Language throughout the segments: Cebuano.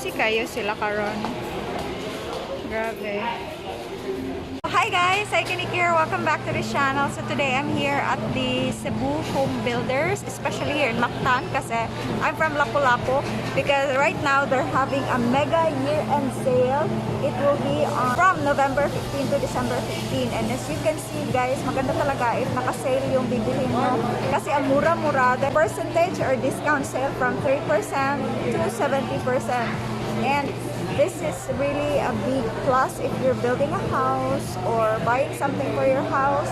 Busy kayo sila karon. Grabe. Hi guys! Iconic here. Welcome back to the channel. So today I'm here at the Cebu Home Builders, especially here in Mactan kasi I'm from Lapu-Lapu, because right now they're having a mega year-end sale. It will be on, from November 15 to December 15. And as you can see, guys, maganda talaga if naka-sale yung bibilhin mo kasi ang mura-mura. The percentage or discount sale from 3% to 70%. And this is really a big plus if you're building a house or buying something for your house.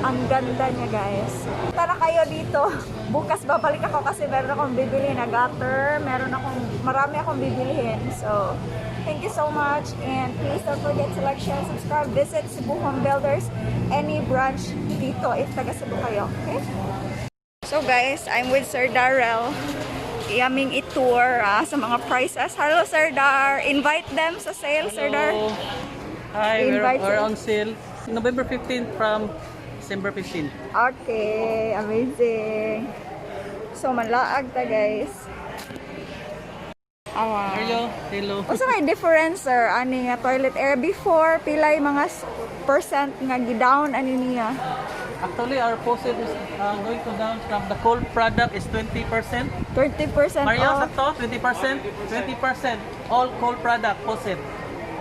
Ang ganda niya, guys. Tara kayo dito. Bukas babalik ako kasi meron akong bibili na gutter. Marami akong bibilihin. So, thank you so much. And please don't forget to like, share, subscribe. Visit Cebu Home Builders, any branch dito if taga Cebu kayo. Okay? So guys, I'm with Sir Darrell. Aming i-tour sa mga prices. Hello, Sir Dar. Invite them sa sale, Sir Dar. Hello. Hi, Invite we're sila. On sale November 15 from December 15. Okay, amazing. So, manlaag ta, guys. Awa. Hello, hello. Unsa may difference, sir, ani nga toilet area before, pilay mga percent nga gi-down ani niya? Actually, our faucet is going to down from the cold product is 20%. 20% Mario, off. sakto? 20%? 20%. All cold product, faucet.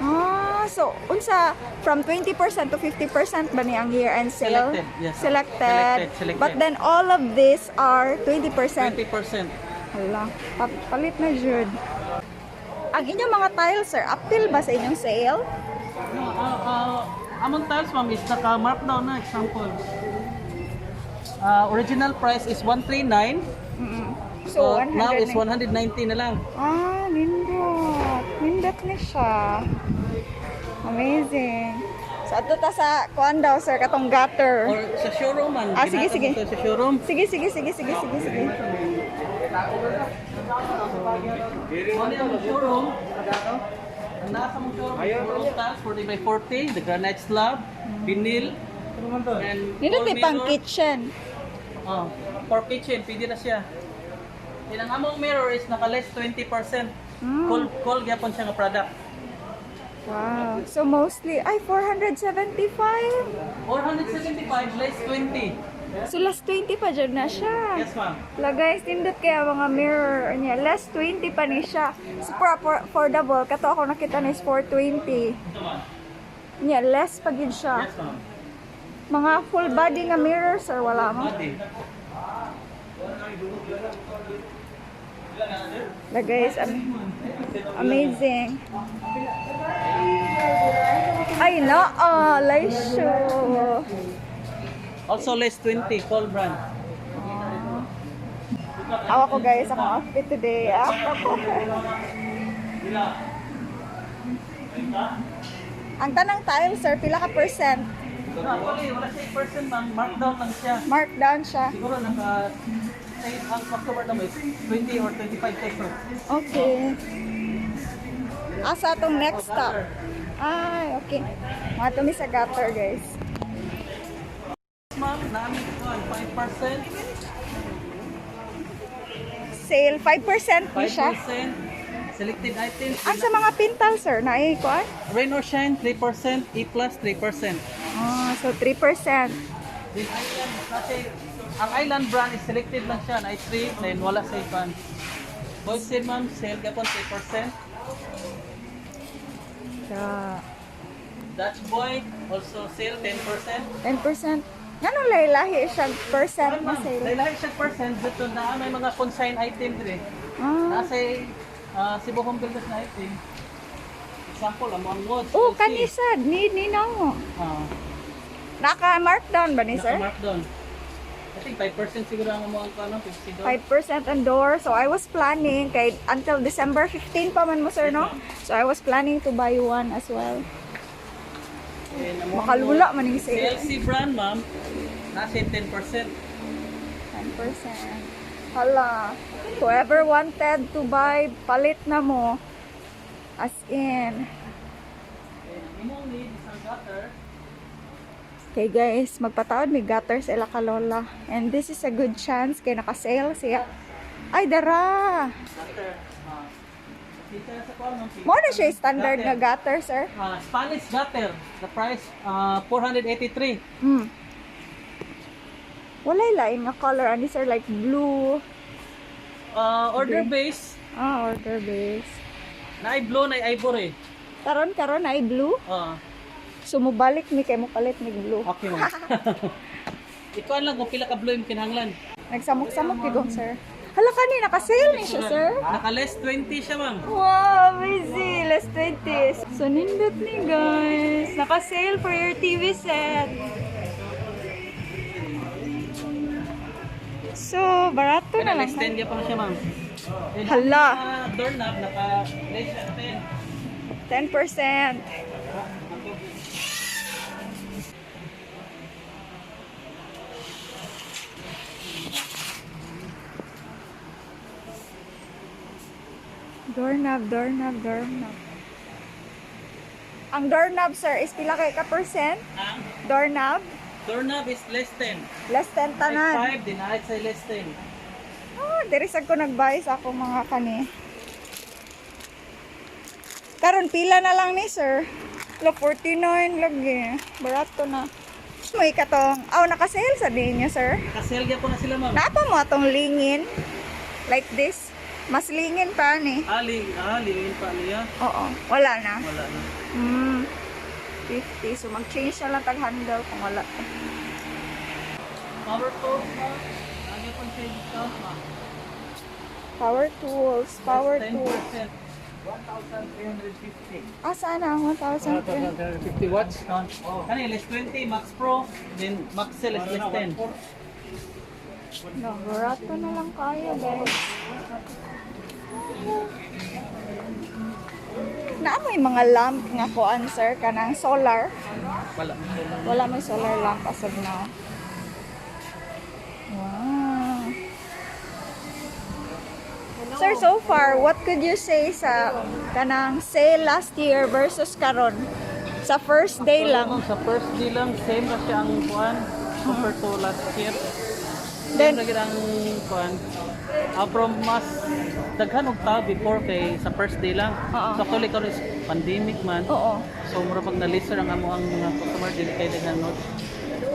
Ah, so unsa, from 20% to 50% ba ni ang year-end sale? Selected, yes. Selected. Selected, selected. But then all of these are 20%. 20%. Hala, palit na jud. Ang inyong mga tiles, sir, apil ba sa inyong sale? No, among tiles, ma'am, is naka-markdown na, example. Original price is 139. So, Now is 100 190 na lang. Ah, nindot. Nindot ni siya. Amazing. So, adto ta sa kuan daw, sir, katong gutter. Or sa showroom man. Ah, sige, Ginatag sige. mo to sa showroom. Sige. Only ang showroom. Ang nasa mong showroom is showroom tiles, 40 by 40, the granite slab, vinyl, and Nindot all may pang mirror. kitchen. Oh, for kitchen, pwede na siya. Then ang among mirror is naka-less 20%. Cold gyapon siya nga product. Wow. So mostly, ay, 475. 475 less 20. So less 20 pa dyan na siya. Yes, ma'am. La guys, nindot kaya mga mirror niya. Less 20 pa ni siya. Super affordable. Kato ako nakita ni is 420. Ito, ma'am. Niya, less pa gid siya. Yes, ma'am. Mga full body nga mirror, sir, wala mo. Body. La guys, amazing. Ay, no, oh, Laisho. Also less 20, full brand. Awa ko guys, akong outfit today. Ah. Ang tanang tile, sir, pila ka percent? No, actually, wala siya percent, ma'am. Markdown lang siya. Markdown siya. Siguro naka save ang customer na may 20 or 25 pesos. Okay. Asa atong next stop? Ay, okay. Mga tumi sa gutter, guys. Ma'am, namin ko 5%, Sale, 5% ni siya. 5%, selected items. Ang sa mga pintal, sir, naay kuan? Rain or Shine, 3%, E plus 3%. Ah, so 3%. Then Island, kasi ang Island brand is selected lang siya, na 3, then wala sa iban. Boys sale, ma'am, sale gapon 3%. Yeah. Dutch Boy, also sale 10%. 10%. Ngano lahi-lahi siya percent na Ma'am, sale? lahi siya percent, but na may mga consign item dire. Ah. Nasa Cebu Home Builders na item. Example, amo ang watch. Oh, LC. kanisad ni ni mo. Ah, Naka-markdown ba ni sir? naka-markdown. I think 5% siguro ang amo ang ano, 50 doon. 5% ang door. So I was planning kay until December 15 pa man mo, sir, no? So I was planning to buy one as well. And amo ang Makalula man yung sale. LC brand, ma'am, nasa 10%. 10%. Hala. Whoever wanted to buy, palit na mo. As in. And ang imong need is ang gutter. Okay guys, magpataod may gutter sa ila kalola. And this is a good chance kay naka-sale siya. Ay, dara! Gutter. Kita sa kuan, ma'am. Mao na siya standard nga gutter, sir. Ah, Spanish gutter. The price 483. Walay lain nga color ani, sir, like blue. Order base, Ah, order base. na blue na ivory. Karon karon ay blue. So mobalik mi kay mopalit mig blue. Okay, ma'am. Ikaw lang kung pila ka blue yung kinahanglan. Nagsamok-samok gigong, sir. Hala, kani naka-sale ni siya, sir. Naka less 20 siya, ma'am. Wow, busy. Less 20. So, nindot ni, guys. Naka-sale for your TV set. So, barato na lang. Less 10 pa siya, ma'am. And, Hala. Doorknob, naka less 10. 10%. Doorknob, doorknob, doorknob. Ang doorknob, sir, is pila kay ka percent? Ang Doorknob? Doorknob is less 10. Less than tanan. 5, denied sa less 10. Ah, diri sad ko nag-buy sa akong mga kani. Karon pila na lang ni, sir. Lo 49 lagi. Barato na. May katong, aw, naka-sale sa din niya, sir. Naka-sale gyapon na sila, ma'am. Napa mo atong lingin like this. Mas lingin pa ni. Ah, lingin pa niya. Oo, wala na. Wala na. 50. So mag-change na lang tag handle kung wala pa. Power tools, ma'am. Ang gyapon siya discount, ma'am. Power tools, power Less tools. 10%. 1,350. Ah, sana ang 1,000. 1,350 watts. Discount. Kani, less 20, Max Pro, then Max Cell is less 10. No, barato na lang kayo, guys. Naa may mga lamp nga kuan, sir, kanang solar. Wala. Wala may solar lamp as of now. Wow. Sir, so far, what could you say sa kanang sale last year versus karon? Sa first day lang. Ma'am, sa first day lang, same na siya ang kuan compared to last year. Then, Then, lagi ang kuan. From mas daghan og tao before kay sa first day lang. Oo. So actually karon is pandemic man. Oo. So mura pag na-lesser ang amo ang mga customer, dili kay daghan no.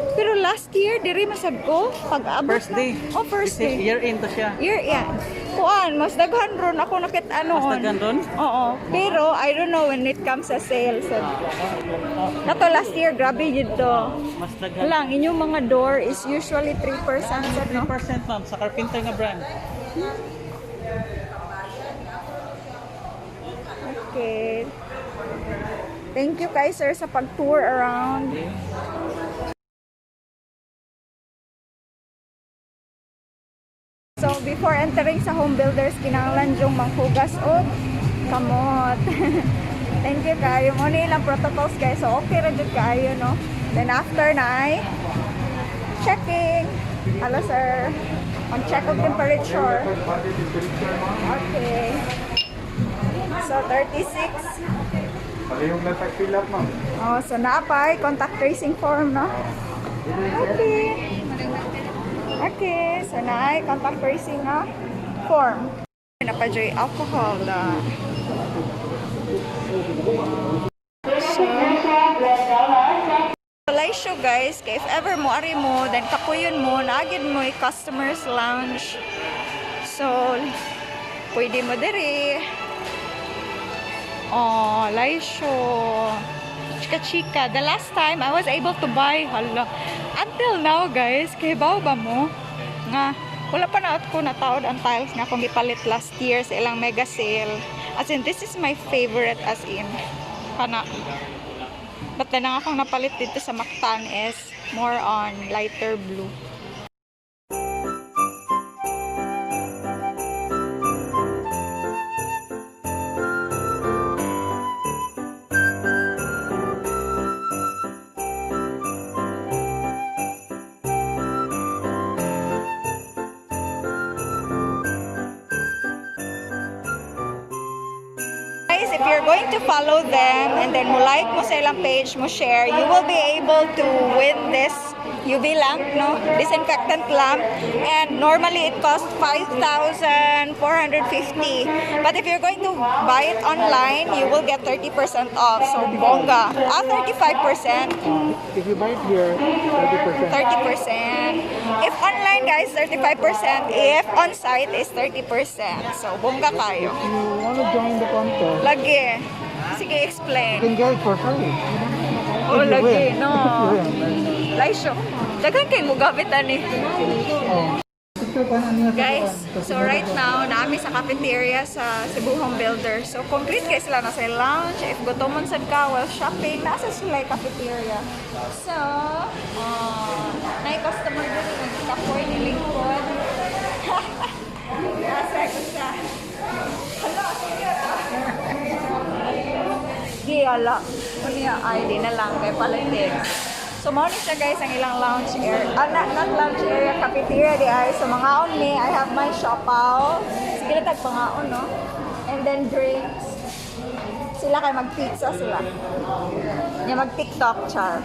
Pero last year, diri masad ko, pag abot First na- day. Oh, first This is day. year end to siya. Year, yeah. Kuan, mas daghan ron ako nakita Mas noon. daghan ron? Oo. Pero, I don't know when it comes sa sales. So, kato last year, grabe yun to. Mas daghan. Lang, inyong mga door is usually 3% sad, no? 3%, ma'am, sa carpenter nga brand. Okay. Thank you kay sir sa pag-tour around. So, before entering sa Home Builders, kinahanglan yung manghugas og kamot. Thank you kayo. Mo ni ilang protocols, guys. So, okay ra jud kayo, no? Then after na ay checking. Hello, sir. Mag-check og temperature. Body temperature, ma'am. Okay. So, 36. Palihog lang tag fill up, ma'am. Oh, so naapay contact tracing form, no? Okay. Okay, so naay contact tracing nga form. Napajoy alcohol da. So, walay siya, guys, kay if ever mo ari mo, then kapuyon mo, naagid mo yung customers lounge. So, pwede mo diri. Oh, Laisho. Chika chika. The last time I was able to buy, hala. Until now, guys, kay baw ba mo? Nga, wala pa na ko nataod ang tiles nga akong gipalit last year sa ilang mega sale. As in, this is my favorite, as in. Kana. But then, ang akong napalit dito sa Mactan is more on lighter blue. Guys, if you're going to follow them and then mo like mo sa ilang page, mo share, you will be able to win this UV lamp, no? Disinfectant lamp. And normally it costs 5,450. But if you're going to buy it online, you will get 30% off. So, bongga. Ah, 35%. If you buy it here, 30%. 30%. If online, guys, 35%. If on-site is 30%. So, bongga kayo. If you want to join the contest, Lagi. Sige, explain. you can get it for free. Oh, If you lagi, win. no. If you win. Laisyo. Daghan kay mo gamit ani. Oh. Picture pa na niya sa Guys, kuwan. so right now, naa mi sa cafeteria sa Cebu Home Builder. So, complete kay sila na sa lounge. If gutomon sad ka while shopping, naa sa sila yung cafeteria. So, naay customer dun nagkapoy ni lingkod. Asa ko sa. Hala, sige ta. Giyala. Unya ID na lang kay politics. So, mao ni siya, guys, ang ilang lounge area. Ah, not lounge area, cafeteria di ay. So, mangaon mi, I have my siopaw. Sige na tag pangaon, no? And then drinks. Sila kay mag-pizza sila. Nya mag-TikTok, char.